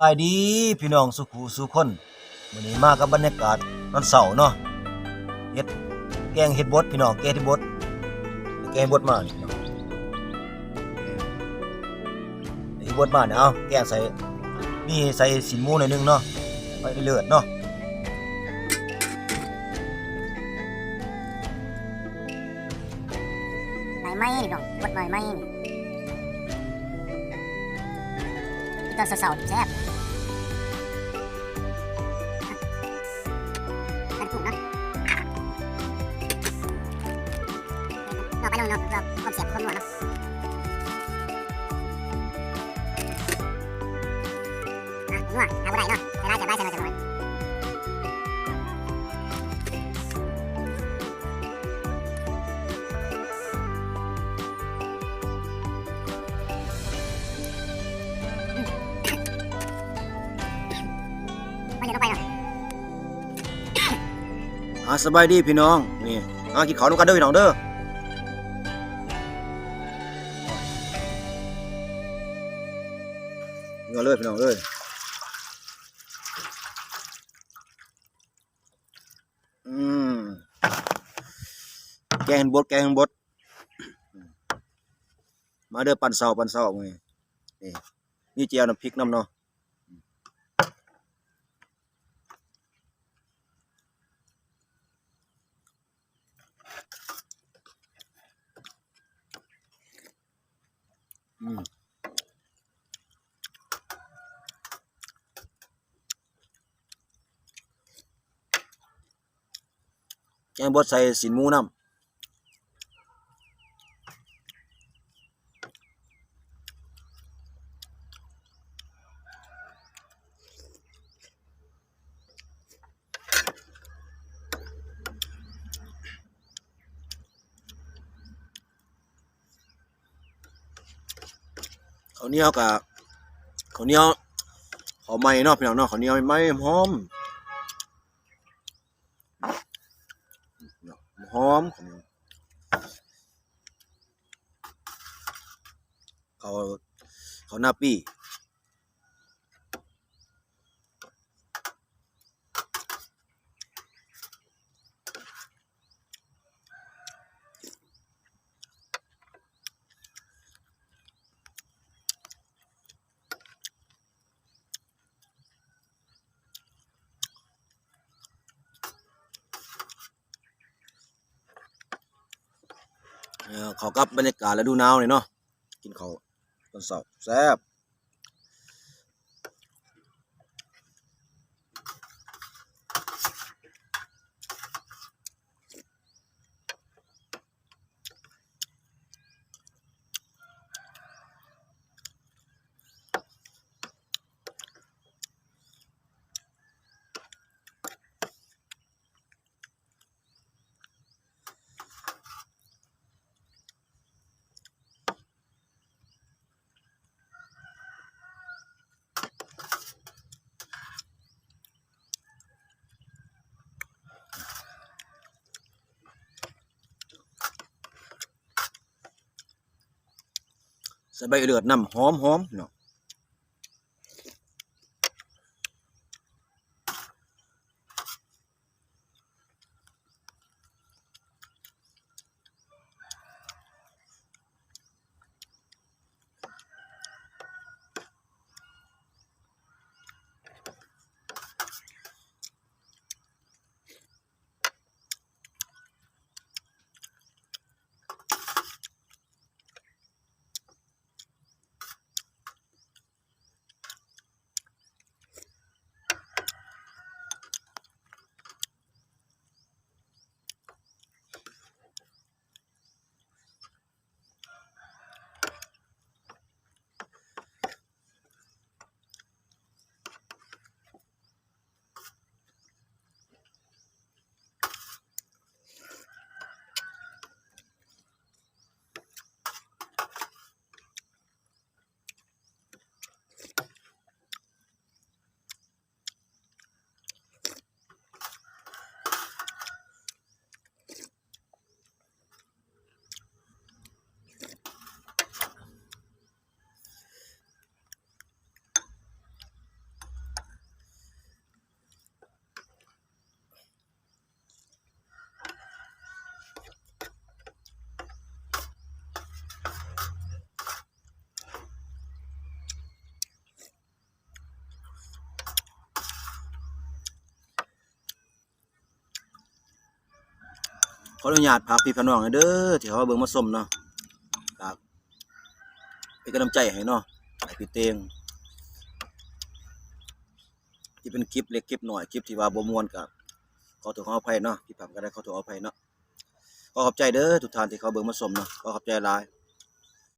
ບາຍດີພີ່ນ້ອງສູ່ຜູ້ສູ່ຄົນ, ມື້ນີ້ມາກັບບັນຍາກາດຕອນເຊົ້າເນາະ, ເຮັດ ແກງເຫັດບົດພີ່ນ້ອງ, ແກງເຫັດບົດ ແກງເຫັດບົດມານີ້ພີ່ນ້ອງ, ເຫັດບົດມານີ້ ເອົາແກງໃສ່ ມີໃສ່ຊີ້ນໝູໜ້ອຍໜຶ່ງເນາະ, ໄປເລີດເນາະ. ໃໝ່ໆ ນີ້ພີ່ນ້ອງ, ບົດໃໝ່ໆ ນີ້ ຕອນເຊົ້າໆ ແຊບ. ອັນນີ້ເນາະ ເອົາໄປລົງເນາະ ເພື່ອຄວາມແຊບຄວາມນົວເນາະ. ອ່ະ ນົວ ຫາບໍ່ໄດ້ເນາະ, ໃສ່ຫຼາຍແຊບຫຼາຍ ໃສ່ໜ້ອຍແຊບໜ້ອຍ. ມາເດີ ລົງໄປເນາະ. ອ່າ ສະບາຍດີພີ່ນ້ອງ, ນີ້ ມາກິນເຂົ້ານຳກັນເດີພີ່ນ້ອງເດີ. ເອົາເລີຍພີ່ນ້ອງເອີຍ. ອືມ ແກງເຫັດບົດ ແກງເຫັດບົດ. ມາເດີ ຕອນເຊົ້າ ຕອນເຊົ້າມື້ນີ້ ນີ້ ມີແຈ່ວນ້ຳພິກນຳເນາະ. ອືມ ແກງບົດໃສ່ຊີ້ນໝູນຳ. ເຂົ້າໜຽວກະ ເຂົ້າໜຽວ ເຂົ້າໃໝ່ເນາະພີ່ນ້ອງເນາະ, ເຂົ້າໜຽວໃໝ່ໆ ຫອມຫອມ ເຂົ້າ ເຂົ້ານາປີ. ເຂົ້າກັບບັນຍາກາດລະດູໜາວນີ້ເນາະ, ກິນເຂົ້າຕອນເຊົ້າແຊບ. ໃສ່ໃບເລືອດນຳ ຫອມໆ ເນາະ. ອ ຂໍອະນຸຍາດຝາກພີ່ຝາກນ້ອງເດີ ທີ່ເຂົ້າມາເບິ່ງມາຊົມເນາະ ຝາກເປັນກຳລັງໃຈໃຫ້ເນາະ ອ້າຍປີເຕັງ ທີ່ເປັນຄລິບເລັກຄລິບນ້ອຍ ຄລິບທີ່ວ່າບໍ່ມ່ວນກໍຂໍໂທດຂໍອະໄພເນາະ ຜິດພາດກໍໄດ້ຂໍໂທດຂໍອະໄພເນາະ. ຂໍຂອບໃຈເດີທຸກທ່ານທີ່ເຂົ້າເບິ່ງມາຊົມເນາະ ຂໍຂອບໃຈຫຼາຍ.